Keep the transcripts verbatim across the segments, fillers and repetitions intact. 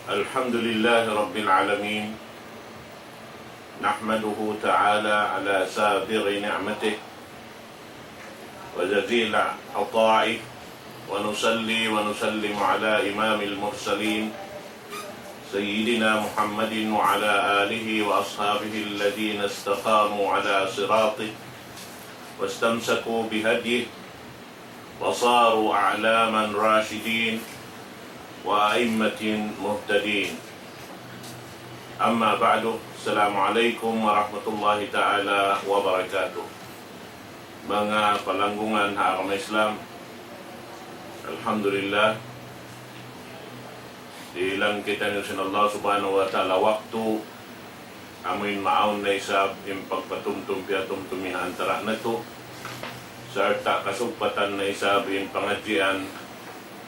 الحمد لله رب العالمين. نحمده تعالى على سابغ نعمته وجزيل عطائه، ونصلي ونسلم على إمام المرسلين سيدنا محمد وعلى آله وأصحابه الذين استقاموا على صراطه واستمسكوا بهديه وصاروا أعلاما راشدين وأئمة مهتدين. أما بعد، السلام عليكم ورحمة الله تعالى وبركاته. Manga palanggungan ha agama Islam, alhamdulillah, dihilan kitaniyu sin Allah Subhanahu wa Ta'ala waktu, amuin maawn na isab in pagpatumtum piyatumtum ha antara natu', sarta' kasugpatan na isab in pangadjian,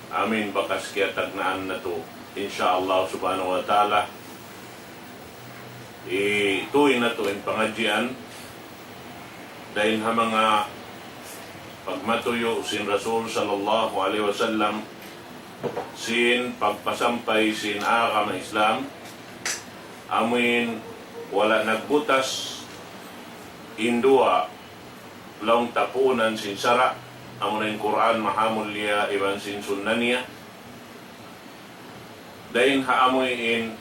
amuin bakas kiyatagnaan natu'. Insya Allah Subhanahu wa Ta'ala, ituy natu' in pangadjian, dayn ha manga pagmatuyu' sin Rasul sallallahu alayhi wasallam, sin pagpasampay sin agama Islam, amuin wala' nagbutas in duwa laung ta puunan sin sara', amuna in Qur'an mahamulliya iban sin sunna niya. Dayn ha amuin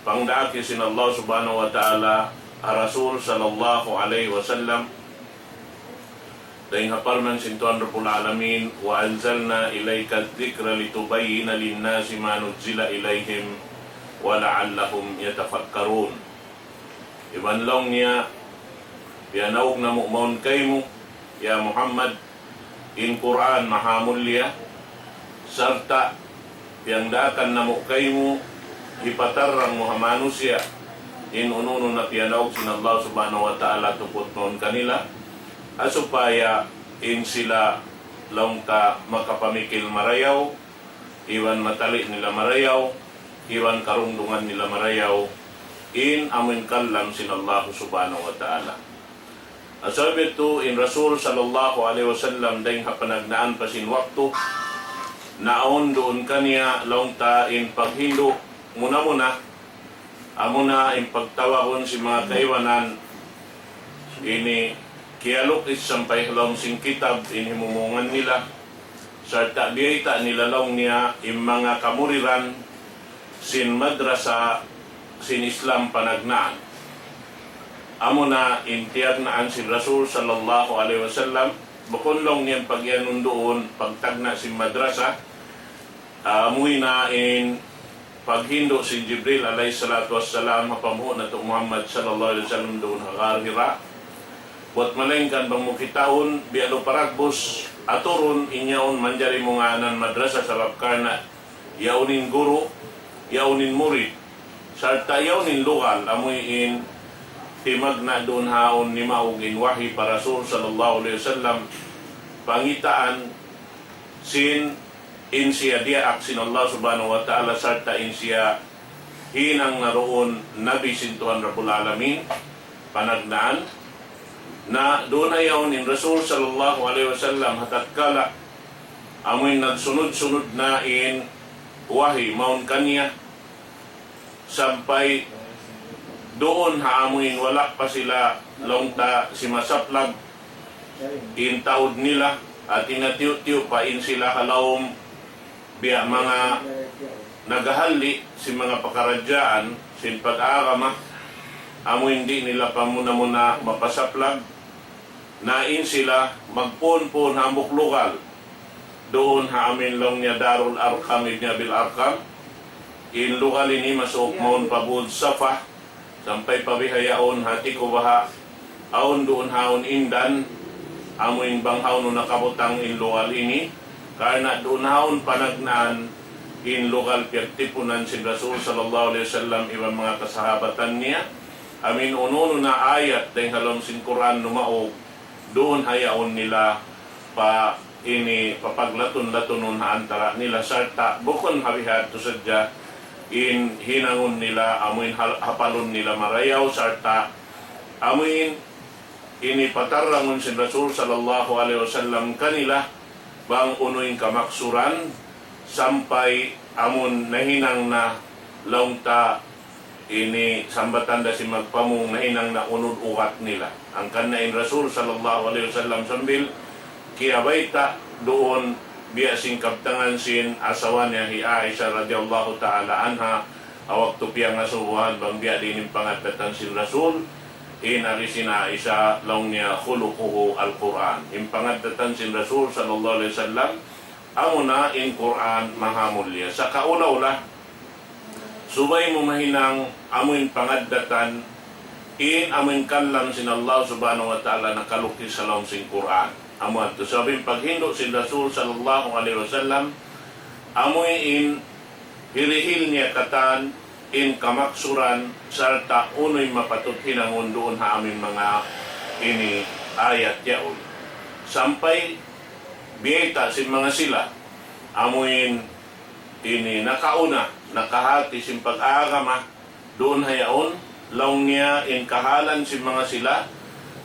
pangdaak sin Allah Subhanahu wa Ta'ala ha Rasul sallallahu alayhi wasallam, dayn ha parman sin Tuhan Rabbul Alamin, وأنزلنا إليك الذكر لتبين للناس ما نزل إليهم ولعلهم يتفكرون. Iban laung niya, piyanaug namu' mawn kaymu, ya Muhammad, in Qur'an mahamulliya, sarta' piyangdaakan namu' kaymu, hipatarrang mu ha manusiya', in unu-unu na piyanaug sin Allah Subhanahu wa Ta'ala tuput mawn kanila, ha supaya in sila laung ta makapamikil marayaw, iban matali' nila marayaw, iban karungdungan nila marayaw, in amuin kalam sin Allah Subhanahu wa Ta'ala. Sabab yadtu in Rasul sallallahu alayhi wasallam dayn ha panagnaan pa sin waktu, naawn duun kaniya laung ta in paghindu' muna-muna, amuna in pagtawagun sin manga kaibanan, ini kiyalukis sampay ha lawm sin kitab in himumungan nila, sarta' biyayta' nila laung niya in manga kamuridan sin madrasa sin Islam panagnaan. Amuna in tiyagnaan sin Rasul sallallahu alayhi wasallam, bukun laung niya in pag-iyanun duun, pagtagna' sin madrasa, amuin na in paghindu' sin Jibril alayhi salatu wassalam ha panghu' natu' Muhammad sallallahu alayhi wasallam duun ha Ghar Hira. Buwat malaingkan bang mu kitaun, biya' da paragbus, aturun in yaun manjari mu ngānan madrasa sabab karna' yaun in guru, yaun in murid, sarta' yaun in lugal, amuin timagna' duun ha yaun nimaug in wahi pa Rasul sallallahu alayhi wasallam, pangitaan sin in siya diyaak sin Allah Subhanahu wa Ta'ala sarta' in siya hinang na duun Nabi sin Tuhan Rabbul Alamin, panagnaan, na duun na yaun in Rasul sallallahu alayhi wasallam ha tatkala amuin nagsunud-sunud na in wahi mawn kaniya, sampay duun ha amuin wala' pa sila laung ta simasaplag in taud nila, hāti niya tiyu'-tiyu' pa in sila ha lawm biya' manga naghahalli' sin manga pakaradjaan sin pag-agama, amuin di' nila pa muna-muna mapasaplag, na in sila magpuun-puun hambuuk lugal. Duun ha amuin laung niya Darul Arqam ibn Abil Arqam. In lugal ini masuuk mawn pa Bud Safa, sampay pa bihaun ha Tikubaha, awn duun ha yaun indan, amuin bang hawnu nakabutang in lugal ini, karna' duun ha yaun panagnaan in lugal piyagtipunan sin Rasul sallallahu alayhi wasallam iban manga kasahabatan niya, amuin unu-unu na ayat dayn ha lawm sin Qur'an numaug, duun ha yaun nila pa ini papaglatun-latunun ha antara nila sarta' bukun ha bihadtu sadja in hinangun nila amuin hal-, hapalun nila marayaw sarta' amuin ini patarrangun sin Rasul sallallahu alayhi wasallam kanila bang unu in kamaksuran sampay amun nahinang na laung ta ini sambatan da sin magpamung nahinang na unud ugat nila. Hangkan na in Rasul sallallahu alayhi wasallam sambil kiyabayta' duun biya' sin kabtangan sin asawa niya hi Aisha radiyallahu ta'ala anha, ha waktu piyangasubuhan bang biya' diin in pangaddatan sin Rasul, in agi sin Aisha laung niya خلقه القرآن. In pangaddatan sin Rasul sallallahu alayhi wasallam, amuna in Qur'an mahamulliya. Sa' kaula-ula, subay mu mahinang amuin pangaddatan, in amuin kalam sin Allah subhanahu wa ta'ala nakalukis ha lawm sin Qur'an. Amu yadtu. Sabab in paghindu' sin Rasul sallallahu alayhi wasallam, amuin hirihil niya katan in kamaksuran sarta' unu in mapatut hinangun duun ha amuin manga ini ayat yaun. Sampay biyayta' sin manga sila, amuin ini nakauna, nakahati sin pag-agama, duun ha yaun, laung niya in kahalan sin manga sila,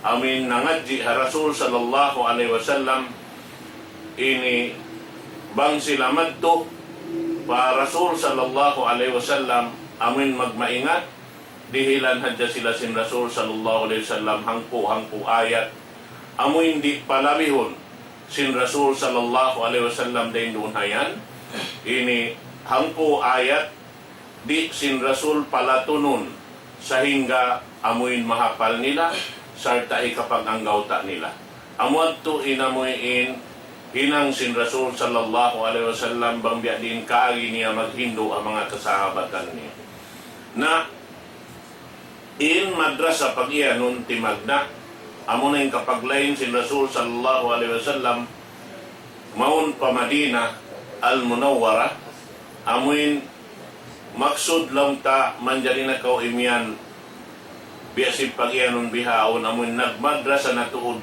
amuin nangadji' ha Rasul sallallahu alayhi wasallam, ini bang sila madtu pa Rasul sallallahu alayhi wasallam, amuin magmaingat, dihilan hadja sila sin Rasul sallallahu alayhi wasallam hangpu'-hangpu' ayat, amuin di' palabihun sin Rasul sallallahu alayhi wasallam dayn duun ha yan, ini hangpu' ayat, di' sin Rasul palatunun, sahingga amuin mahapal nila, sarta' hikapag-anggawta' nila. Amu yadtu in amuin hinang sin Rasul sallallahu alayhi wasallam bang biya' diin kaagi niya maghindu' ha manga kasahabatan niya. Na in madrasa pag-iyanun timagna', amuna in kapaglain sin Rasul sallallahu alayhi wasallam mawn pa Madinah Al-Munawwarah, amuin maksud laung ta manjari na kaw imiyan biya' sin pag-iyanun bihaun, amuin nagmadrasa na tuud.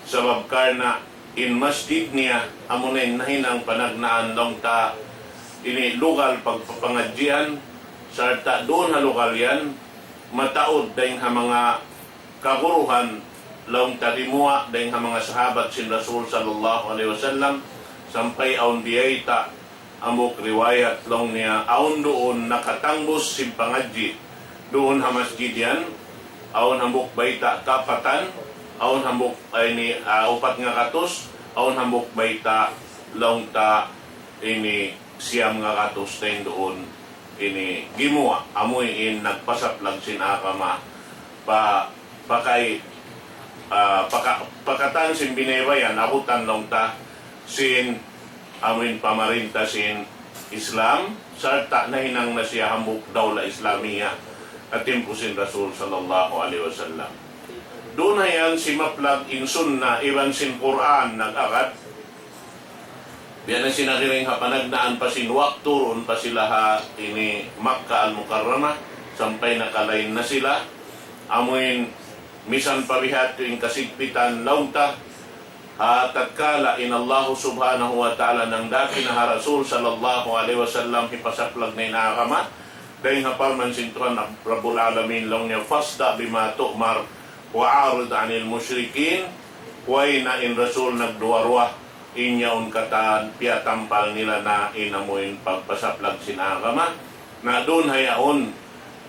Sabab karna' in masjid niya, amuna in nahinang panagnaan laung ta ini lugal pagpapangadjian, sarta' duun ha lugal yan, mataud dayn ha manga kaguruhan laung ta gimuwa' dayn ha manga sahabat sin Rasul sallallahu alayhi wasallam, sampay awn biyayta' hambuuk riwayat laung niya, awn duun nakatangbus sin pangadji' duun ha masjid yan, awn hambuuk bayta' kapatan, awn hambuuk, ah, ini, ah, upat ngagatus, awn hambuuk bayta' laung ta ini siyam ngagatus dayn duun ini gimuwa', amuin nagpasaplag sin agama pa, pakay, ah, paka-, pa katan sin binaybayan, abutan laung ta sin amuin pamarinta sin Islam, sarta' nahinang na siya hambuuk dawla Islamiyah ha timpu sin Rasul sallallahu alayhi wasallam. Duun ha yan simaplag in sunna iban sin Qur'an nag-agad. Biya' na sin nagiring ha panagnaan pa sin waktu, duun pa sila ha ini Makkah Al-Mukarramah, sampay nakalain na sila. Amuin misan pa bihadtu in kasigpitan laung ta, ha tatkala in Allahu subhanahu wa ta'ala nangdaki na ha Rasul sallallahu alayhi wasallam hipasaplag na in agama, dayn ha parman sin Tuhan Rabbul Alamin laung niya, فاصدع بما تؤمر وأعرض عن المشركين. Way na in Rasul nagduwa-ruwa, in yaun katan piyatampal nila na in amuin pagpasaplag sin agama. Na duun ha yaun,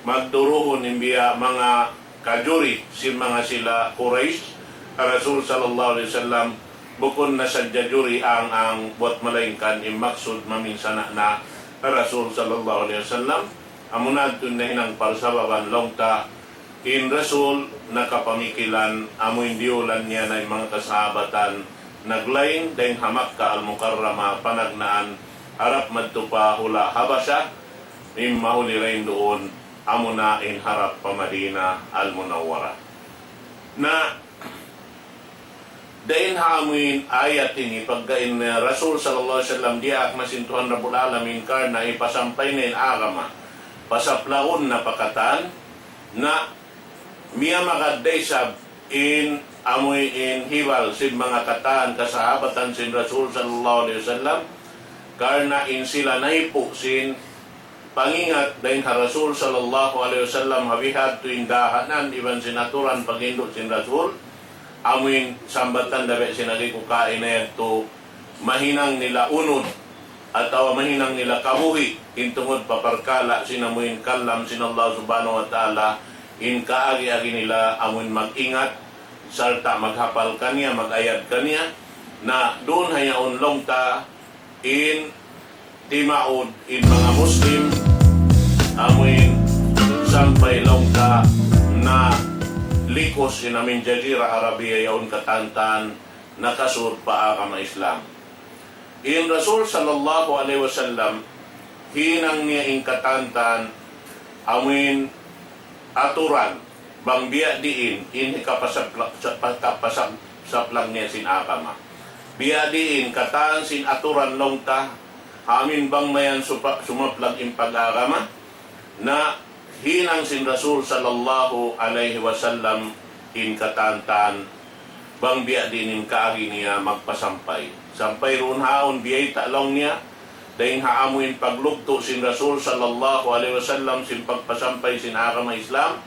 magduruhun in biya' manga kajuri sin manga sila Quraysh ha Rasul sallallahu alayhi wasallam, bukun na sadja juri ang-ang buwat malaingkan in maksud maminsana' na ha Rasul sallallahu alayhi wasallam. Amuna yadtu in nahinang parsababan laung ta in Rasul nakapamikilan, amuin diyulan niya na in manga kasahabatan naglain dayn ha Makkah Al-Mukarramah panagnaan harap madtu pa hula' Habasha, in mahuli dayn duun amuna in harap pa Madinah Al-Munawwarah. Na dayn ha amuin ayat ini, pagga in, eh, Rasul sallallahu alayhi wasallam diyaak na sin Tuhan Rabbul Alamin karna' hipasampay na in agama, pasaplagun na pa katan, na miyamagad da isab in amuin hibal sin manga katan kasahabatan sin Rasul sallallahu alayhi wasallam, karna' in sila nahipu' sin pangingat dayn ha Rasul sallallahu alayhi wasallam ha bihadtu in dahanan iban sin aturan paghindu' sin Rasul, amuin sambatan da biya' sin agi ku kaina yadtu, mahinang nila unud atawa mahinang nila kabuhi' in tungud pa parkala' sin amuin kalam sin Allah Subhanahu wa Ta'ala, in kaagi-agi nila amuin mag-ingat, sarta' maghapal kaniya, mag-ayad kaniya, na duun ha yaun laung ta in timaud in manga Muslim, amuin sampay laung ta na likus in amuin Jazira Arabia yaun katantan nakasud pa agama Islam. In Rasul sallallahu alayhi wasallam, hinang niya in katantan amuin aturan, bang biya' diin in hikapasaplag, sa-, pa-, kapasap-, saplag niya sin agama. Biya' diin katan sin aturan laung ta, amuin bang mayan supa-, sumaplag in pag-agama, na hinang sin Rasul sallallahu alayhi wasallam in katantan, bang biya' diin in kaagi niya magpasampay. Sampay duun haun biyayta' laung niya, dayn ha amuin paglugtu' sin Rasul sallallahu alayhi wasallam sin pagpasampay sin agama Islam,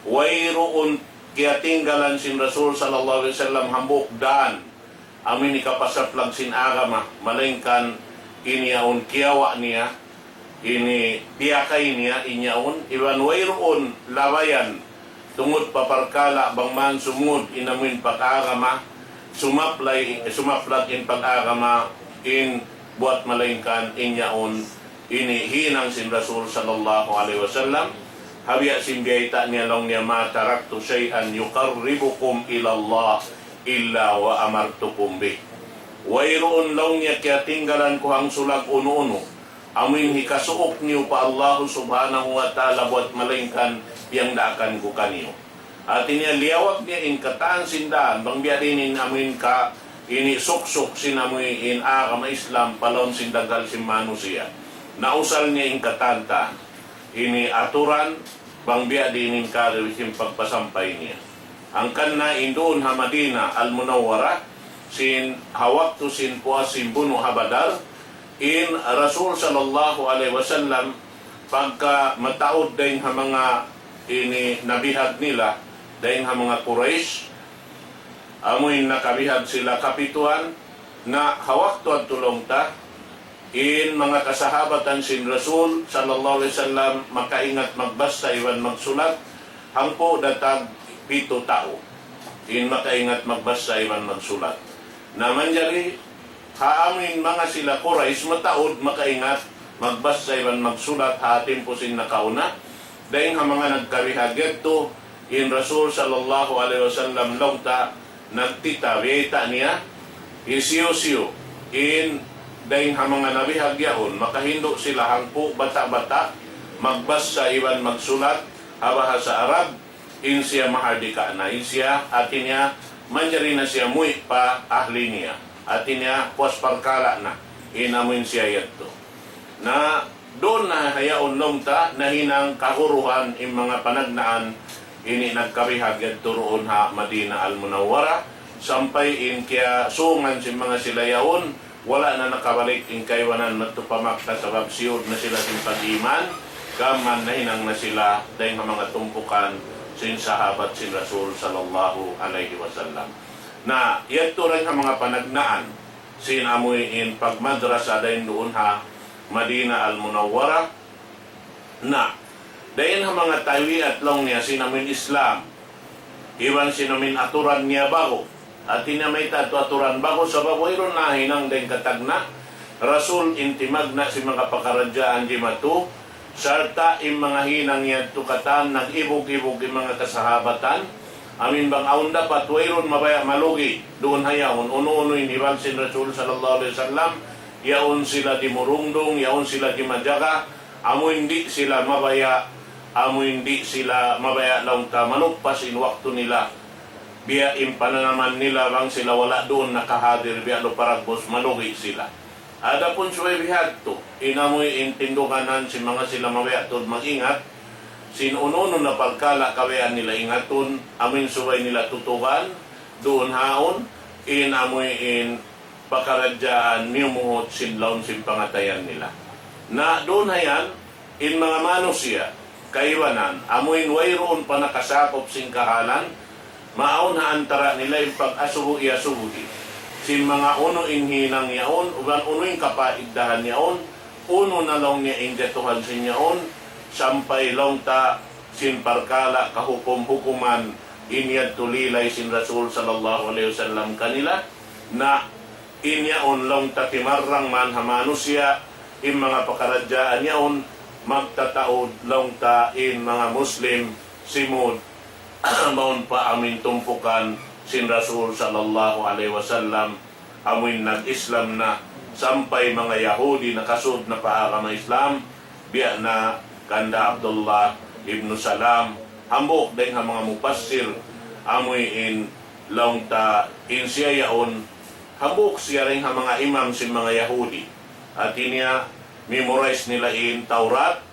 wayruun kiyatinggalan sin Rasul sallallahu alayhi wasallam hambuuk dan, amuin hikapasaplag sin agama, malaingkan in yaun kiyawa' niya, ini tiyakay niya in yaun, iban wayruun labayan, tungud pa parkala' bang man sumud in amuin pag-agama, sumaplay, sumaplag in pag-agama, in buwat malaingkan in yaun, ini hinang sin Rasul sallallahu alayhi wasallam, ha biya' sin biyayta' niya laung niya, ما تركت شيئا يقربكم إلى الله إلا وأمرتكم به. Wayruun laung niya kiyatinggalan ku hangsulag unu-unu, amuin hikasuuk niyu pa Allahu Subhanahu wa Ta'ala buwat malaingkan piyangdaakan ku kaniyu. Hati niya liyawag niya in katan sin dan, bang biya' diin in amuin ka, ini suksuk sin amuin agama Islam, pa lawm sin daghal sin manusiya'. Nausal niya in katantan, ini aturan, bang biya' diin in kari sin pagpasampay niya. Hangkan na in duun ha Madina Al-Munawwara, sin ha waktu sin puas sin bunu' ha Badar, in Rasul sallallahu alayhi wasallam, pagka mataud dayn ha manga ini nabihag nila, dayn ha manga Quraysh, amuin nakabihag sila kapituan, na ha waktu yadtu laung ta, in manga kasahabatan sin Rasul sallallahu alayhi wasallam makaingat magbasa iban magsulat, hangpu' da tag pitu tau in makaingat magbasa iban magsulat. Na manjari, ha amuin manga sila Quraysh mataud makaingat magbasa iban magsulat ha timpu sin nakauna, dayn ha manga nagkabihag yadtu, in Rasul sallallahu alayhi wasallam laung ta, nagtita, biyayta' niya, hisiyu-siyu in dayn ha manga nabihag yaun, makahindu' sila hangpu' bata'-bata', magbasa iban magsulat ha bahasa Arab, in siya mahardika na, in siya, hati niya, manjari na siya muwi' pa ahli niya, hati niya, puas parkala' na, in amuin siya yadtu. Na duun na ha yaun laung ta nahinang kahuruhan in manga panagnaan ini nagkabihag yadtu duun ha Madina Al-Munawwara, sampay in kiyasuungan sin manga sila yaun, wala' na nakabalik in kaibanan madtu pa Makkah sabab siyud na sila sin pag-iman, gām nahinang na sila dayn ha manga tumpukan sin sahabat sin Rasul sallallahu alayhi wasallam. Na, yadtu dayn ha manga panagnaan sin amuin pagmadrasa dayn duun ha Madina Al-Munawwara. Na, dayn ha manga tabiat laung niya sin amuin Islam, iban sin amuin aturan niya ba'gu. Hati niya mayta' atu-, aturan ba'gu, sabab wayruun nahinang dayn katagna', Rasul in timagna' sin manga pakaradjaan jimatu, sarta' in manga hinang yadtu katan nag-ibug-ibug in manga kasahabatan, amuin bang awn dapat wayruun mabaya' malugi, duun ha yaun, unu-unu in hibal sin Rasul sallallahu alayhi wasallam, yaun sila dimurungdung, yaun sila dimajaga, amuin di' sila mabaya', amuin di' sila mabaya' laung ta maluppas in waktu nila. Biya' in pananaman nila bang sila wala' duun nakahadir, biya' lu paragbus malugi sila. Adapun subay bihadtu, in amuin tinduganan sin manga sila mabaya' tuud mag-ingat, sin unu-unu na parkala' kabayaan nila ingatun, amuin subay nila tutugan, duun haun, in amuin pakaradjaan miyumuhut sin lawm sin pangatayan nila. Na duun ha yan, in manga manusiya', kaibanan, amuin wayruun pa nakasakup sin kahalan, maawn ha antara' nila in pag-asubu-iyasubuhi. sin manga unu in hinang yaun, iban unu in kapaiddahan yaun, unu na laung niya in jatuhan sin yaun, sampay laung ta sin parkala' kahukum-hukuman in yadtu lilay sin Rasul sallallahu alayhi wasallam kanila, na in yaun laung ta timarrang man ha manusiya', in manga pakaradjaan yaun, magtataud laung ta in manga Muslim, simud, mawn pa amuin tumpukan sin Rasul sallallahu alayhi wasallam, amuin nag-Islam na, sampay manga Yahudi nakasud na pa agama Islam, biya' na kanda Abdullah ibn Salam, hambuuk dayn ha manga mufassir, amuin laung ta in siya yaun, hambuuk siya dayn ha manga imam sin manga Yahudi. Hati niya, memorize nila in Taurat,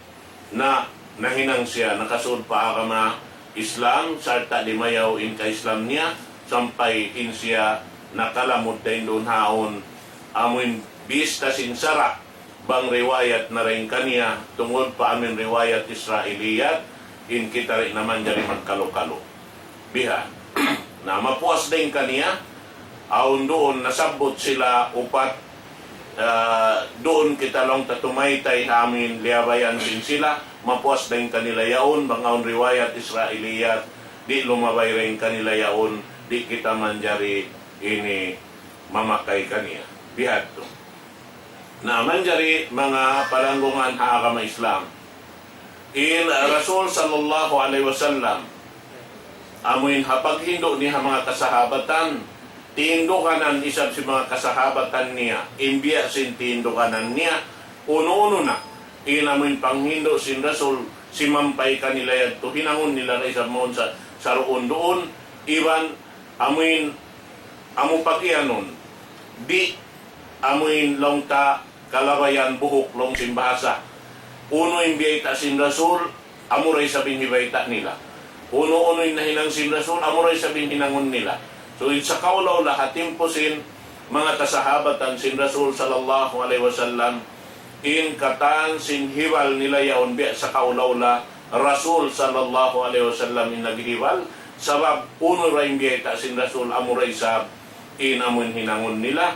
na nahinang siya nakasud pa agama Islam, sarta' dimayaw in ka-Islam niya, sampay in siya nakalamud dayn duun haun, amuin bista sin sara', bang riwayat na dayn kaniya, tungud pa amuin riwayat Israiliyat, in kita di' na manjari magkalu-kalu. Bihan. Na mapuas dayn kaniya, awn duun nasabbut sila upat, ah, duun kita laung ta tumaytay ha amuin liyabayan sin sila, mapuas dayn kanila yaun, bang awn riwayat Israiliyat, di' lumabay dayn kanila yaun, di' kita manjari ini mamakay kaniya. Bihadtu. Na manjari manga palanggungan ha agama Islam. In Rasul sallallahu alayhi wasallam, amuin ha paghindu' niya ha manga kasahabatan, tinduganan isab sin manga kasahabatan niya, in biya' sin tinduganan niya, unu-unu na, in amuin panghindu' sin Rasul, simampay kanila yadtu, hinangun nila na isab mawn sa, saruun-duun, iban amuin, amu pag-iyanun, di' amuin laung ta kalabayan buhuk laung sin bahasa. Unu in biyayta' sin Rasul, amura isab in hibayta' nila. Unu-unu in nahinang sin Rasul, amura isab in hinangun nila. So, in sakaula-ula ha timpu sin manga kasahabatan sin Rasul sallallahu alayhi wasallam, in katan sin hibal nila yaun biya' sakaula-ula Rasul sallallahu alayhi wasallam in naghibal, sabab unu ra in biyayta' sin Rasul amura isab in amuin hinangun nila.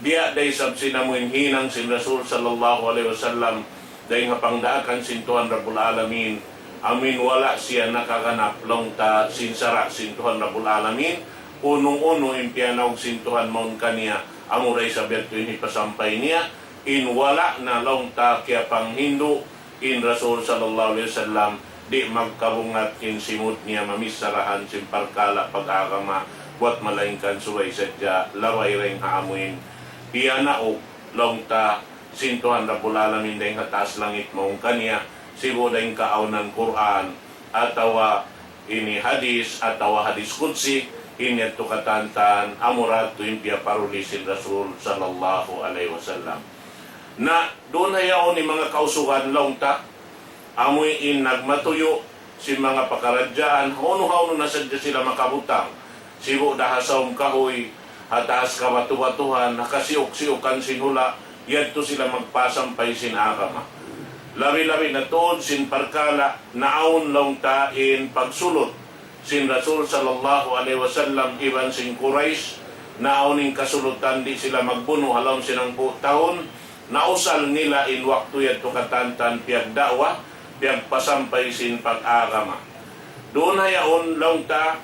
Biya' da isab sin amuin hinang sin Rasul sallallahu alayhi wasallam, dayn ha pangdaakan sin Tuhan Rabbul Alamin, amuin wala' siya nakaganap laung ta sin sara' sin Tuhan Rabbul Alamin, unu-unu in piyanaug sin Tuhan mawn kaniya, amura isab yadtu in hipasampay niya, in wala' na laung ta kiyapanghindu', in Rasul sallallahu alayhi wasallam, di' magkabungat in simud niya mamichara sin parkala' pag-agama, buwat malaingkan subay sadja labay dayn ha amuin piyanaug laung ta sin Tuhan Rabbul Alamin dayn ha taas langit mawn kaniya, sibu' dayn kaawnan Qur'an, atawa ini hadis, atawa hadis qudsi, in yadtu katantan, amura yadtu in piyaparuli sin Rasul sallallahu alayhi wasallam. Na, duun ha yaun in manga kausugan laung ta, amuin nagmatuyu' sin manga pakaradjaan, hawnu-hawnu na sadja sila makabutang. Sibu' da ha saum kahuy, ha taas kabatu-batuhan, ha kasiyuk-siyukan sin hula', yadtu sila magpasampay sin agama. Labi-labi na tuud sin parkala' naawn laung ta in pagsulut sin Rasul sallallahu alayhi wasallam iban sin Quraysh, naawn in kasulutan di' sila magbunu' ha lawm sin hangpu' tahun, nausal nila in waktu yadtu katantan piyagda'wa, piyagpasampay sin pag-agama. Duun ha yaun laung ta,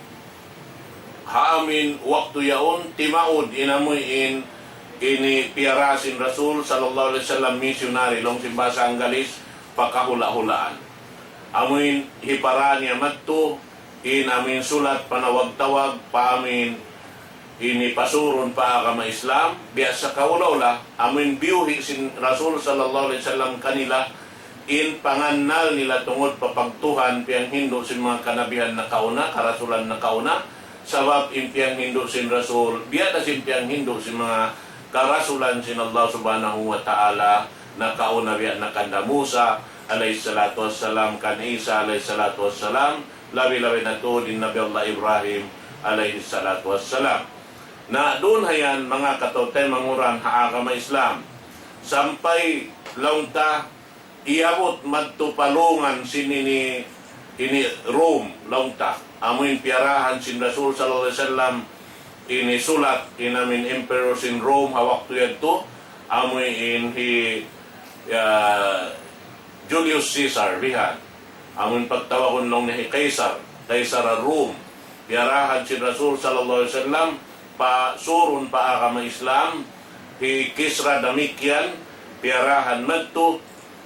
ha amuin waktu yaun, timaud in amuin ini piyara sin Rasul sallallahu alayhi wasallam misyunari laung sin bahasa Anggalis, pakahula'-hulaan. Amuin hipara niya madtu, in amuin sulat panawag-tawag pa amuin ini pasurun pa agama Islam, biya' sakaula-ula, amuin biyuhi' sin Rasul sallallahu alayhi wasallam kanila, in pangannal nila tungud pa pagtuhan piyanghindu' sin manga kanabihan nakauna, karasulan nakauna, sabab in piyanghindu' sin Rasul, biya' da sin piyanghindu' sin manga karasulan sin Allah Subhanahu wa Ta'ala nakauna, biya' na kanda Musa alayhi salatu wassalam, kan Isa alayhi salatu wassalam, labi-labi na tuud in Nabi Allah Ibrahim alayhi salatu wassalam. Na duun ha yan, manga kataymanghuran ha agama Islam, sampay laung ta iyabut madtu pa lungan sin ini, ini Rome, laung ta. Amuin piyarahan sin Rasul sallallahu alayhi wasallam, ini sulat in amuin emperor sin Rome ha waktu yadtu, amuin hi, ah, Julius Caesar, bihan. Amuin pagtawagun laung niya hi Caesar, Caesar Rome. Piyarahan sin Rasul sallallahu alayhi wasallam, pa surun pa agama Islam, hi Kisra damikkiyan, piyarahan madtu,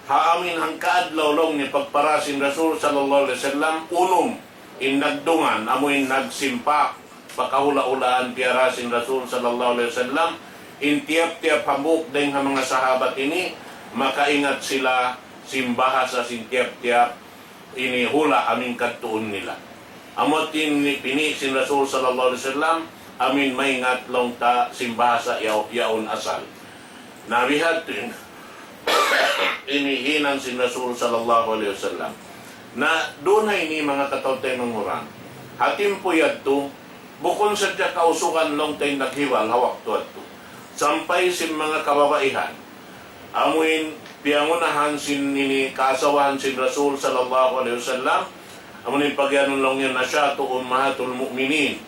ha amuin hangka adlaw laung niya pagpara sin Rasul sallallahu alayhi wasallam, unum in nagdungan, amuin nagsimpak, pakahula'-hulaan piyara sin Rasul sallallahu alayhi wasallam, in tiyap-tiyap hambuuk dayn ha manga sahabat ini, makaingat sila sin bahasa sin tiyap-tiyap ini hula' amuin kadtuun nila. Amu in pini' sin Rasul sallallahu alayhi wasallam, amuin maingat laung ta sin bahasa yaun, yaun asal. Na bihadtu in ini hinang sin Rasul sallallahu alayhi wasallam. Na duun ha ini manga kataw-taymanghuran. Ha timpu yadtu, bukun sadja kausugan laung ta in naghiwal ha waktu yadtu. Sampay sin manga kababaihan. Amuin piyangunahan sin ini kaasawahan sin Rasul sallallahu alayhi wasallam. Amuin pagiyanun laung niya نشاط أمهات المؤمنين.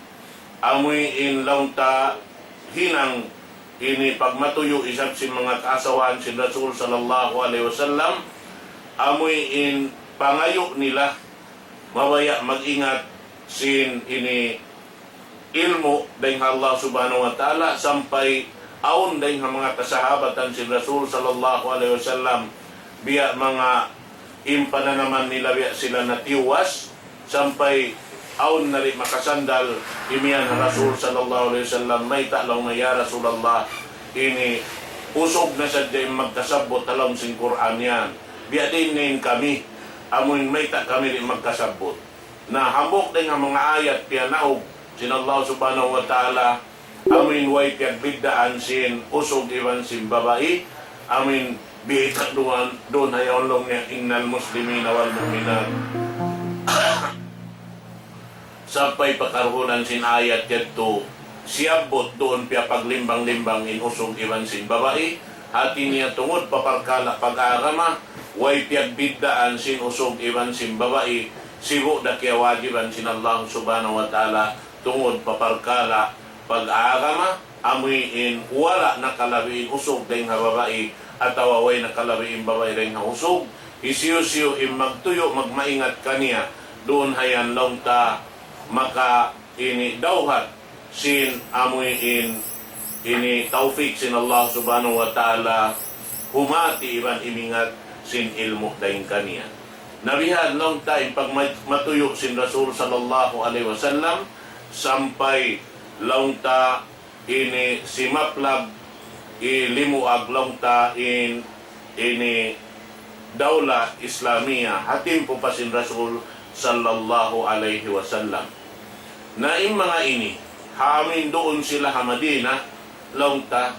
Amuin laung ta hinang ini pagmatuyu' isab sin manga kaasawahan sin Rasul sallallahu alayhi wasallam. Amuin pangayu' nila mabaya' mag-ingat sin ini ilmu' dayn ha Allah subhanahu wa ta'ala sampay awn dayn ha manga kasahabatan sin Rasul sallallahu alayhi wasallam biya' manga in pananaman nila biya' sila natiyuwas, sampay awn na di' makasandal, imiyan ha Rasul sallallahu alayhi wasallam, mayta' laung niya, "Ya Rasulullah, ini usug na sadja in magkasabbut ha lawm sin Qur'an yan. Biya' diin na in kami, amuin mayta' kami di' magkasabbut?" Na hambuuk dayn ha manga ayat piyanaug sin Allah subhanahu wa ta'ala, amuin way piyagbiddaan sin usug iban sin babai, amuin bihita duun, duun ha yaun laung niya, إن المسلمين والمؤمنات. Sampay pa karuhulan sin ayat yadtu, siyabbut duun piyapaglimbang-limbang in usug iban sin babai, hati niya tungud pa parkala' pag-agama, way piyagbiddaan sin usug iban sin babai, sibu' da kiyawajiban sin Allah subhanahu wa ta'ala, tungud pa parkala' pag-agama, amuin wala' nakalabi in usug dayn ha babai, atawa way nakalabi in babai dayn ha usug, hisiyu-siyu in magtuyu', magmaingat kaniya, duun ha yan laung ta maka ini dawhat sin amuin ini tawfik sin Allah subhanahu wa ta'ala, humati iban imingat sin ilmu' dayn kaniya. Na bihan laung ta in pagmatuyu' sin Rasul sallallahu alayhi wasallam, sampay laung ta ini simaplag, ilimuag laung ta in ini dawla Islamiya ha timpu pa sin Rasul sallallahu alayhi wasallam. Na in manga ini, ha amuin duun sila ha Madina, laung ta,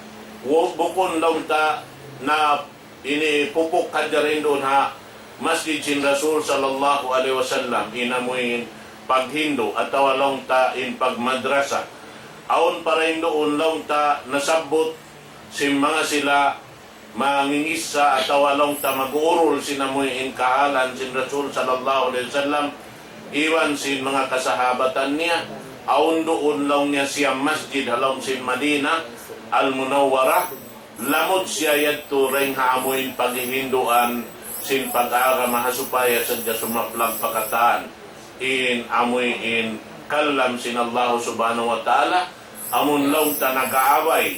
wa-, bukun laung ta na ini pupuk hadja dayn duun ha masjid sin Rasul sallallahu alayhi wasallam, in amuin paghindu' atawa laung ta in pagmadrasa. Awn pa dayn duun laung ta nasabbut sin manga sila mangingissa atawa laung ta mag-uurul sin amuin kahalan sin Rasul sallallahu alayhi wasallam iban sin manga kasahabatan niya. Awn duun laung niya siyam masjid ha lawm sin Madina Al-Munawwarah. Lamud siya yadtu dayn ha amuin paghihinduan sin pag-agama ha supaya sadja sumaplag pa katan in amuin kalam sin Allah subhanahu wa ta'ala, amun laung ta nag-aabay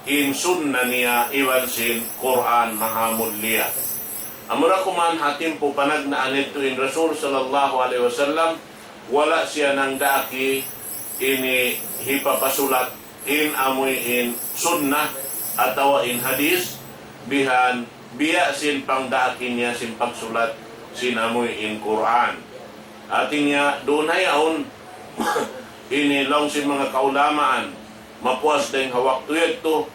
in sunna niya iban sin Qur'an mahamulliya. Amura kuman ha timpu panagnaan yadtu in Rasul sallallahu alayhi wasallam, wala' siya nangdaak ini hipapasulat in amuin sunnah atawa in hadis, bihan biya' sin pangdaak niya sin pagsulat sin amuin Qur'an. Hati niya, duun ha yaun, ini laung sin manga kaulamaan, mapuas dayn ha waktu yadtu,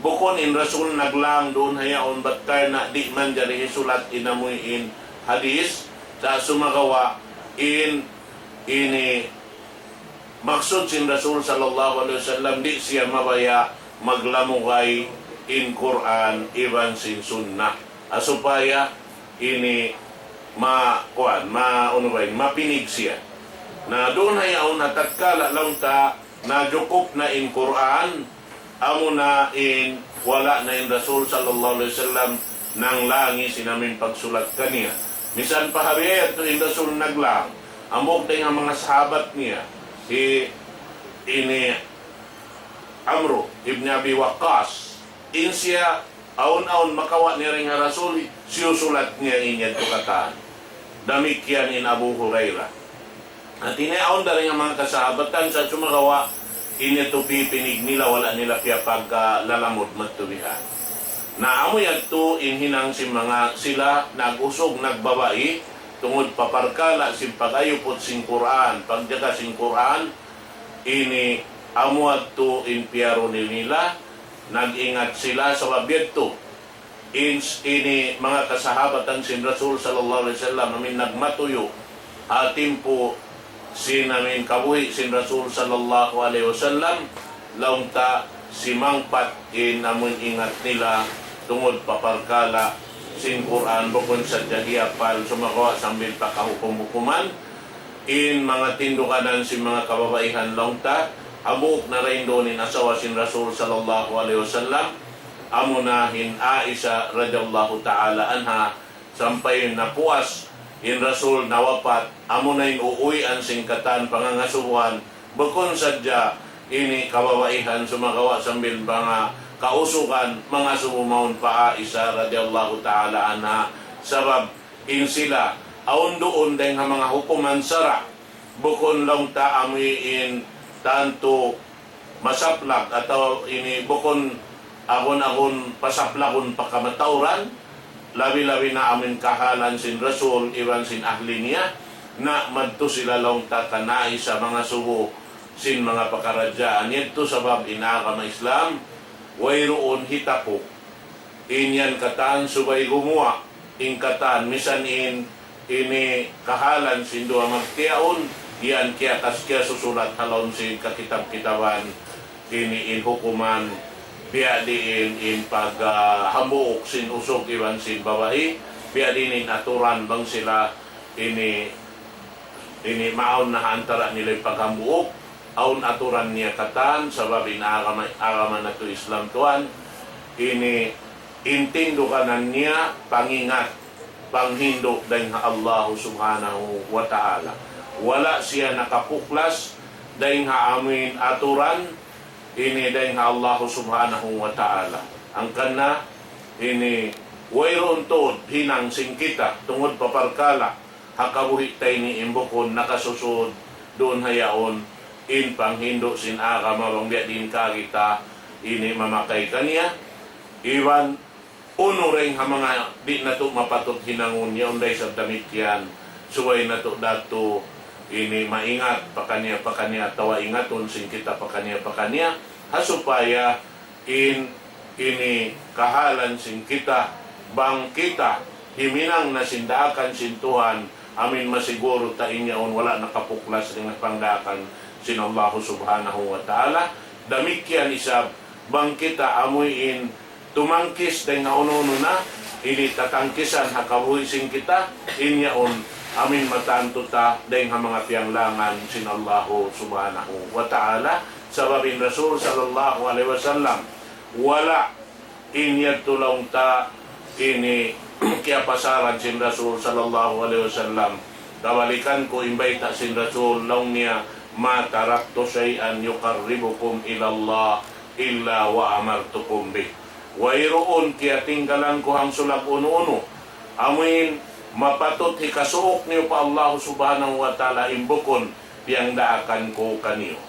bukun in Rasul naglang duun ha yaun, bat karna' di' manjari hisulat in amuin hadis, sa' sumagawa' in ini maksud sin Rasul sallallahu alayhi wasallam, di' siya mabaya' maglamugay in Qur'an iban sin sunnah. Ha supaya ini ma-, kuwan, ma-, unu ba ini, mapinig siya. Na duun ha yaun ha tatkala laung ta na jukup na in Qur'an, amuna in wala' na in Rasul sallallahu alayhi wasallam nanglangi sin amuin pagsulat kaniya. Misan pa ha biya' yadtu in Rasul naglang, hambuuk dayn ha manga sahabat niya, hi ini Amru ibn Abi Waqqas, in siya awn-awn makawa' niya dayn ha Rasul, siyusulat niya in yadtu katan. Damikkiyan in Abu Hurairah. Hati niya awn da dayn ha manga kasahabatan sa' sumagawa' in yadtu pipinig nila, wala' nila piyapaglalamud madtu bihan. Na amu yadtu in hinang sin manga sila nag-usug, nagbabai, tungud pa parkala' sin pag-ayuput sin Qur'an, pagjaga sin Qur'an, ini amu yadtu in piyaru nila, nag-ingat sila sabab yadtu. In, ini manga kasahabatan sin Rasul sallallahu alayhi wasallam, amuin nagmatuyu' ha timpu sin amuin kabuhi' sin Rasul sallallahu alayhi wasallam, laung ta simangpat in amuin ingat nila tungud pa parkala' sin Qur'an, bukun sadja hiyapal, sumagawa' sambil pa kahukum-hukuman, in manga tinduganan sin manga kababaihan laung ta, hambuuk na dayn duun in asawa sin Rasul sallallahu alayhi wasallam, amuna hi Aisha radiyallahu ta'ala anha, sampay napuas in Rasul nawapat, amuna in uuwian sin katan pangangasubuhan, bukun sadja ini kababaihan sumagawa' sambil manga kausugan, mangasubu mawn pa Aisha radiyallahu ta'ala anha, sabab in sila, awn duun dayn ha manga hukuman sara', bukun laung ta amuin tantu masaplag atawa ini bukun agun-agun pasaplagun pa kamatauran, labi-labi na amuin kahalan sin Rasul iban sin ahli niya, na madtu sila laung ta kan Aisha mangasubu sin manga pakaradjaan yadtu sabab in agama Islam, wayruun hitapu. In yan katan subay gumuwa', in katan misan in ini kahalan sin duwa magtiyaun, yan kiyakas kiyasusulat ha lawm sin kakitab-kitaban, ini in hukuman, biya' diin in pag, ah, hambuuk sin usug iban sin babai, biya' diin in aturan bang sila ini, ini maawn na ha antara nila in paghambuuk, awn aturan niya katan, sabab in agama, agama natu' Islam tuwan, ini in tinduganan niya pangingat, panghindu' dayn ha Allah subhanahu wa ta'ala. Wala' siya nakapuklas dayn ha amuin aturan ini dayn ha Allah subhanahu wa ta'ala. Hangkan na ini wayruun tuud hinang sin kita tungud pa parkala' ha kabuhi' ta ini in bukun nakasusud duun ha yaun in panghindu' sin agama bang biya' diin kaagi ta ini mamakay kaniya. Iban unu dayn ha manga di' natu' mapatut hinangun yaun da isab damikkiyan, subay natu' da tu ini maingat pakaniya-pakaniya atawa ingatun sin kita pakaniya-pakaniya, ha supaya in ini kahalan sin kita, bang kita himinang na sin daakan sin Tuhan, amuin masiguru ta in yaun wala' nakapuklas dayn ha pangdaakan sin Allah subhanahu wa ta'ala. Damikkiyan isab, bang kita amuin tumangkis dayn ha unu-unu na ini tatangkisan ha kabuhi' sin kita, in yaun amuin matantu ta dayn ha manga piyanglangan sin Allah subhanahu wa ta'ala. Sabab in Rasul sallallahu alayhi wasallam, wala' in yadtu laung ta ini kiyapasaran sin Rasul sallallahu alayhi wasallam. Kabalikan ku in bayta' sin Rasul, laung niya, ما تركت شيئا يقربكم إلى الله إلا وأمرتكم به. Wayruun kiyatinggalan ku hangsulag unu-unu amuin mapatut hikasuuk niyu pa Allah subhanahu wa ta'ala in bukun piyangdaakan ku kaniyu.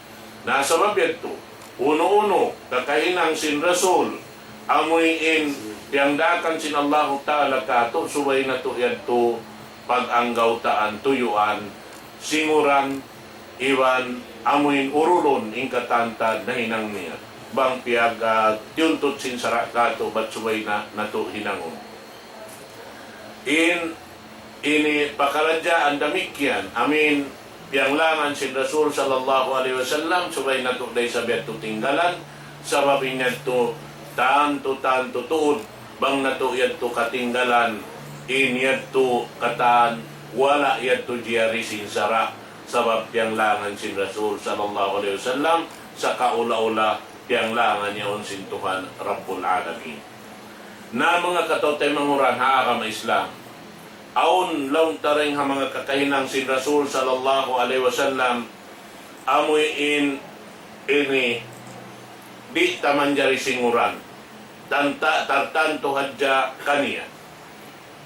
Na sabab yadtu, unu-unu kakahinang sin Rasul, amuin piyangdaakan sin Allahu Ta'ala kātu', subay natu' yadtu pag-anggawtaan, tuyuan, singuran, iban amuin urulun in katan ta nahinang niya. Bang piyag, ah, tiyuntut sin sara' kātu', bat subay na natu' hinangun. In ini pakaradjaan damikkiyan, amuin piyanglangan sin Rasul sallallahu alayhi wasallam, subay natu' da isab yadtu tinggalan, sabab in yadtu tantu-tantu tuud, bang natu' yadtu katinggalan, in yadtu katan, wala' yadtu jiyari sin sara'. sabab piyanglangan sin Rasul sallallahu alayhi wasallam, sakaula-ula piyanglangan yaun sin Tuhan Rabbul Alamin. Na manga kataw-taymanghuran ha agama Islam, awn laung ta dayn ha manga kakahinang sin Rasul sallallahu alayhi wasallam, amuin ini di' ta manjari singuran, tanta-, tartantu hadja kaniya.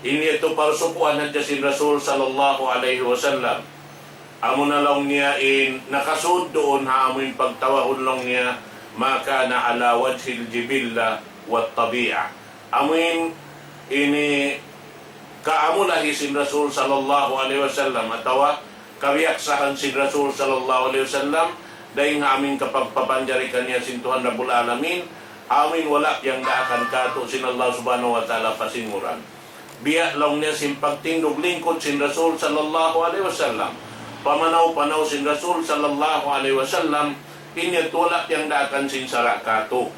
Ini yadtu parsukuan hadja sin Rasul sallallahu alayhi wasallam. Amuna laung niya in nakasud duun ha amuin pagtawagun laung niya, ما كان على وجه الجبلة والطبيعة. Amuin ini kaamulahi sin Rasul sallallahu alayhi wasallam atawa kabiyaksahan sin Rasul sallallahu alayhi wasallam, dayn ha amuin kapagpapanjari kaniya sin Tuhan Rabbul Alamin, amuin wala' piyangdaakan katu' sin Allah Subhanahu wa Ta'ala pa singuran. Biya' laung niya sin pagtindug lingkud sin Rasul sallallahu alayhi wasallam, pamanaw-panaw sin Rasul sallallahu alayhi wasallam, ini yadtu wala' piyangdaakan sin sara' katu'.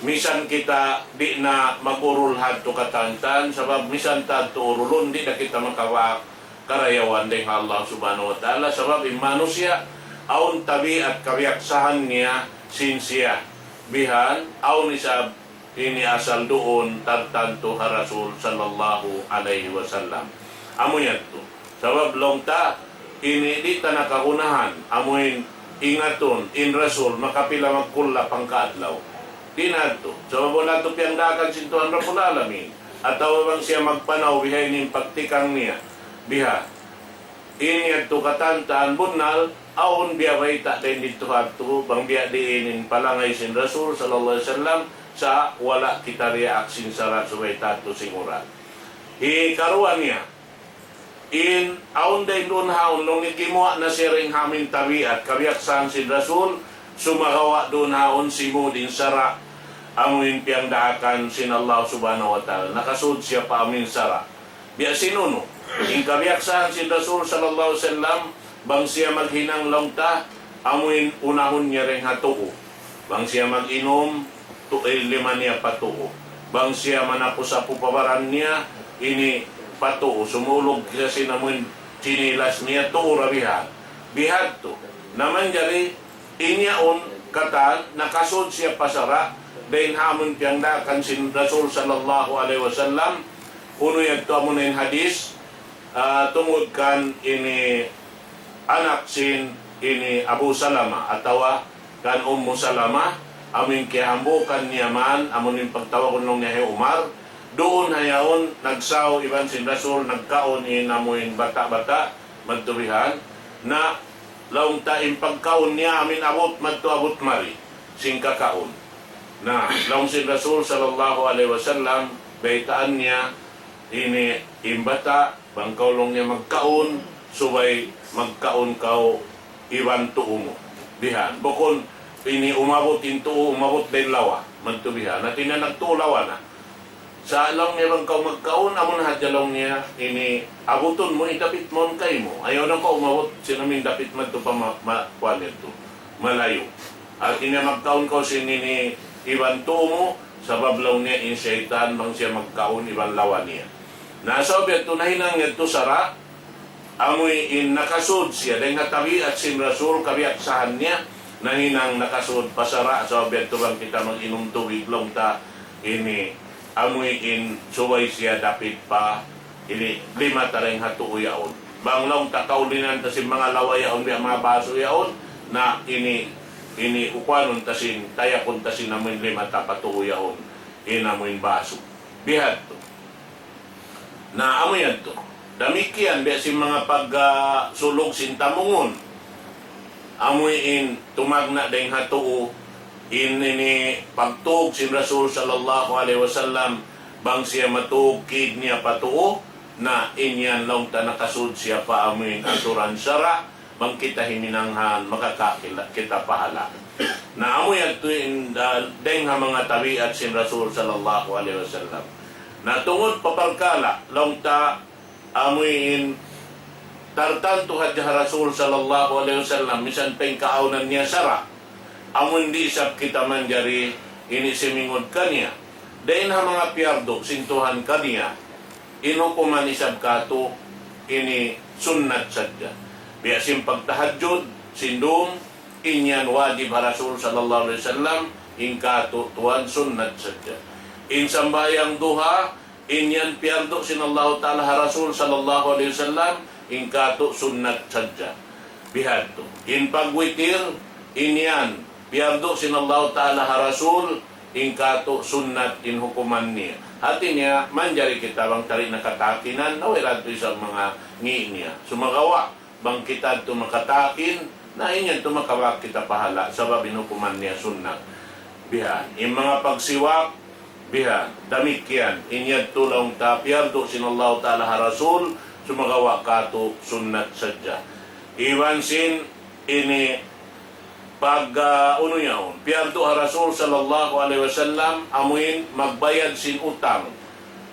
Misan kita di' na magurul hadtu katantan, sabab misan ta hadtu urulun, di' na kita makawa-, karayawan dayn ha Allah Subhanahu wa Ta'ala, sabab in manusiya', awn tabiat kabiyaksahan niya sin siya. Bihan, awn isab ini asal duun tartantu ha Rasul sallallahu alayhi wasallam. Amu yadtu. Sabab laung ta, ini di' ta na kagunahan, amuin ingatun, in Rasul, makapila magkulla' pangkaadlaw. Di' na yadtu. Sabab wala' yadtu piyangdaakan sin Tuhan Rabbul Alamin. Atawa bang siya magpanaw bihaini in pagtikang niya. Biha. Ini yadtu katantan bunnal, awn biya' bayta' dayn didtu ha yadtu, bang biya' diin in palangay sin Rasul sallallahu alayhi wasallam, sa' wala' kita diyaak sin sara' subay ta yadtu singuran. Hikaruwa niya, in awn dayn duun ha yaun laung niya gimuwa' na siya dayn ha amuin tabiat, kabiyaksahan sin Rasul, sumagawa' duun ha yaun simud in sara', amuin piyangdaakan sin Allah Subhanahu wa Ta'ala. Nakasud siya pa amuin sara'. Biya' sin unu, in kabiyaksahan sin Rasul sallallahu alayhi wasallam, bang siya maghinang laung ta, amuin unahun niya dayn ha tuu. Bang siya mag-inum, tu-, eh, lima niya pa tuu. Bang siya manapu-sapu pa baran niya, ini pa tuu. Sumulug siya sin amuin chinilas niya, tuu ra bihan. Bihadtu. Na manjari, in yaun katan, nakasud siya pa sara', dayn ha amun piyangdaakan sin Rasul sallallahu alayhi wasallam, unu yadtu amuna in hadis, ah, tungud kan ini anak sin ini Abu Salama atawa kan Ummu Salama, amuin kiyahambuukan niya man, amuin pagtawagun laung niya hi Umar, duun ha yaun nagsaw iban sin Rasul, nagkaun in amuin bata'-bata', madtu bihan, na laung ta in pagkaun niya amuin abut madtu abut mari, sin kakaun. Na, laung sin Rasul sallallahu alayhi wasallam, baytaan niya, ini in bata', bang kaw laung niya magkaun, subay magkaun kaw iban tuu mu. Bihan. Bukun ini umabut in tuu, umabut dayn lawa. Madtu bihan. Hati niya nagtuu lawa na. Sa' laung niya bang kaw magkaun, amun hadja laung niya, ini abutun mu, idapit mawn kaymu. Ayaw na kaw umabut, sin amuin dapit madtu pa ma-, ma-, kuwan yadtu. Malayu'. Hati niya magkaun kaw sin ini iban tuu mu, sabab laung niya in saytan bang siya magkaun iban lawa niya. Na sabab yadtu nahinang yadtu sara', amuin nakasud siya, dayn ha tabiat sin Rasul, kabiyaksahan niya, nahinang nakasud pa sara', sabab yadtu bang kita mag-inum tubig, laung ta, ini, amuin subay siya dapit pa, ini, lima ta dayn ha tuu yaun. Bang laung ta kaulinan ta sin manga lawa yaun, biya' manga basu yaun, na ini, ini, ukuanun ta sin, tayakun ta sin amuin lima ta pa tuu yaun, in amuin basu. Bihadtu. Na amu yadtu. Damikkiyan biya' sin manga pag, ah, sulug sin tamungun. Amuin tumagna' dayn ha tuu, in ini pagtug sin Rasul sallallahu alayhi wasallam, bang siya matug kid niya pa tuu, na in yan laung ta nakasud siya pa amuin aturan sara', bang kita himinangan, makakakila kita pahala. Na amu yadtu in, ah, dayn ha manga tabiat sin Rasul sallallahu alayhi wasallam. Na tungud pa parkala', laung ta amuin tartantu hadja ha Rasul sallallahu alayhi wasallam, misan pa in kaawnan niya sara'. Amuin di' isab kita manjari ini simingud kaniya. Dayn ha manga piyardu sin Tuhan kaniya. In hukuman isab katu' ini sunnat sadja. Biya' sin pagtahajjud, sin dum, in yan wajib ha Rasul sallallahu alayhi wasallam, in katu' tuwan sunnat sadja. In sambahayang duha, in yan piyardu sin Allahu Ta'ala ha Rasul sallallahu alayhi wasallam, in katu' sunnat sadja. Bihadtu. In pagwitir, in yan piyardu sin Allahu Ta'ala ha Rasul, in katu' sunnat in hukuman niya. Hati niya, manjari kita bang tari nakatakinan, na wala' tu isab manga ngi' niya. Sumagawa', bang kita tu makatakin, na in yan tu makabak kita pahala', sabab in hukuman niya sunnat. Bihan, in manga pagsiwak, bihan, damikkiyan, in yan tu laung ta piyardu sin Allahu Ta'ala ha Rasul, sumagawa' katu' sunnat sadja. Iban sin ini pag, ah, unu yaun, piyardu ha Rasul sallallahu alayhi wasallam, amuin magbayad sin utang,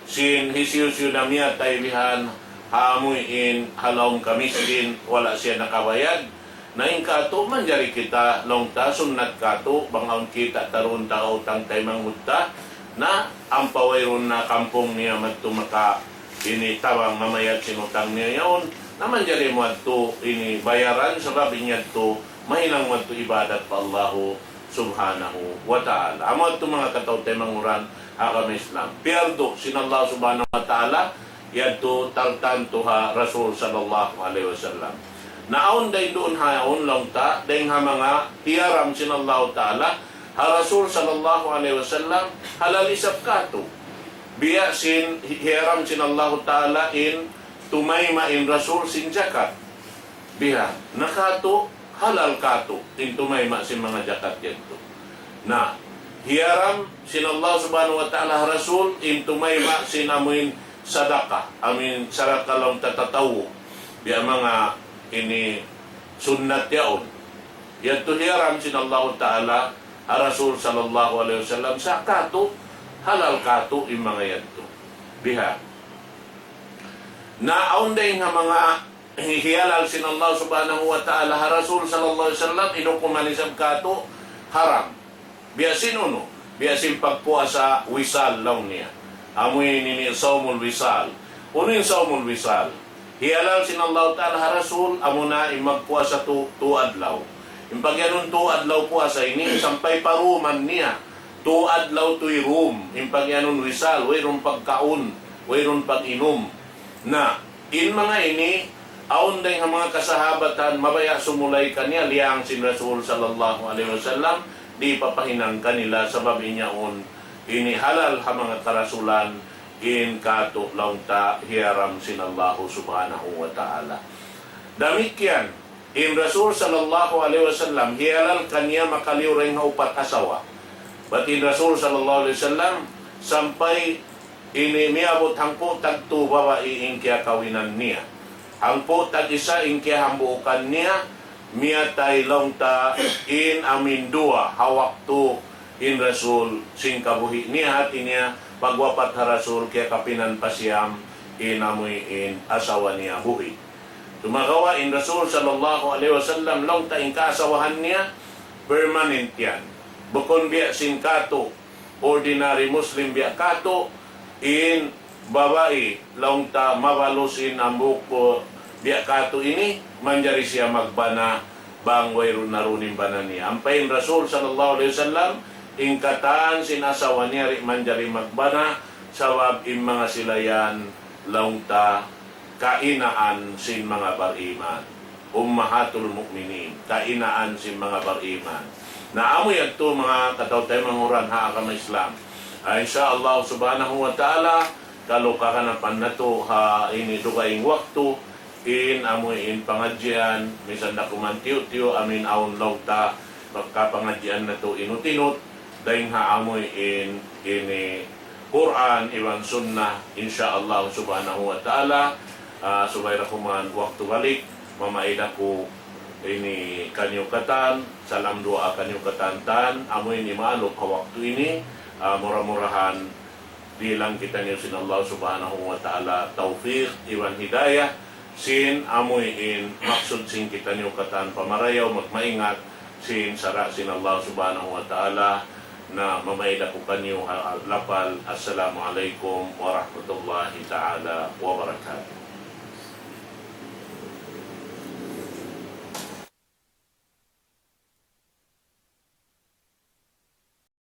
sin hisiyu-siyu na miyatay bihan, ha amuin ha lawm kamiskin, wala' siya nakabayad. Na in katu', manjari kita, laung ta, sunnat katu', bang awn kita' ta duun ta utang taymanghud ta, na ampa wayruun na kampung niya madtu maka ini tabang mamayad sin utang niya yaun, na manjari mu adtu ini bayaran, sabab in yadtu mahinang mu adtu ibadat pa Allahu subhanahu wa ta'ala. Amu adtu manga kataw-taymanghuran agama Islam. Piyardu sin Allah subhanahu wa ta'ala, yadtu tartantu ha Rasul sallallahu alayhi wasallam. Na awn dayn duun ha yaun laung ta, dayn ha manga hiyaram sin Allah ta'ala, ha Rasul sallallahu alayhi wasallam, halal isab katu'. Biya' sin hi-, hiyaram sin Allahu Ta'ala in tumayma' in Rasul sin jakat. Bihan. Na katu', halal katu', in tumayma' sin manga jakat yadtu. Na, hiyaram sin Allah Subhanahu wa Ta'ala ha Rasul, in tumayma' sin amuin sadaka, amuin sadaka laung ta tatawwu'. Biya' manga ini sunnat yaun. Yadtu hiyaram sin Allahu Ta'ala ha Rasul sallallahu alayhi wasallam, sa' katu', halal katu', in manga yadtu. Biha. Na awn dayn ha manga hiyalal sin Allah subhanahu wa ta'ala ha Rasul sallallahu alayhi wasallam, in hukuman isab katu', haram. Biya' sin unu, biya' sin pagpuasa wisal laung niya. Amu ini in sawmul wisal. Unu in sawmul wisal? Hiyalal sin Allah Ta'ala ha Rasul, amuna in magpuasa tu, tu adlaw. In pagiyanun tu adlaw puasa ini, sampay pa ruman niya. Tu adlaw tuy rum, in pagiyanun wisal, wayruun pagkaun, wayruun pag-inum. Na, in manga ini, awn dayn ha manga kasahabatan, mabaya' sumulay kaniya, liyang sin Rasul sallallahu alayhi wasallam, di' papahinang kanila, sabab in yaun, ini halal ha manga karasulan, in katu' laung ta hiyaram sin Allahu subhanahu wa ta'ala. Damikkiyan, in Rasul sallallahu alayhi wasallam, hiyalal kaniya makaliyu dayn ha upat asawa. Bat in Rasul sallallahu alayhi wasallam, sampay ini miyabut hangpu' tagtu babai in kiyakawinan niya. Hangpu' tag-isa in kiyahambuukan niya, miyatay laung ta in amuin duwa ha waktu in Rasul sin kabuhi' niya, hati niya pagwapat ha Rasul kiyakapinan pa siyam in amuin asawa niya buhi'. Sumagawa' in Rasul sallallahu alayhi wasallam laung ta in kaasawahan niya permanent yan. Bukun biya' sin katu', ordinary Muslim biya' katu', in babai laung ta mabalus in hambuuk biya' katu' ini, manjari siya magbana bang wayruun na duun in bana niya. Ampa in Rasul sallallahu alayhi wasallam, in katan sin asawa niya di' manjari magbana, sabab in manga sila yan laung ta kainaan sin manga bariman. Ummahatul Mu'minin, kainaan sin manga bariman. Na amu yadtu manga kataw-taymanghuran ha agama Islam. Ah, insya Allah subhanahu wa ta'ala, kalu kaganapan natu' ha ini dugaing waktu, in amu in pangadjian, misan da kuman tiyu'-tiyu', amuin awn laung ta, pagka pangadjian natu' inut-inut, dayn ha amu in ini Qur'an iban Sunnah, insya Allah subhanahu wa ta'ala, ah, subay da kuman waktu balik, mamaid aku ini kaniyu katan, salam duwaa kaniyu katan tan, amu ini maaluk ha waktu ini, ah, mura-murahan dihilan kitaniyu sin Allah subhanahu wa ta'ala tawfiq iban hidayah, sin amu in maksud sin kitaniyu katan pamarayaw magmaingat, sin sara' sin Allah subhanahu wa ta'ala, na mamaid aku kaniyu ha lapal, Assalamu alaykum warahmatullahi ta'ala wabarakatuh.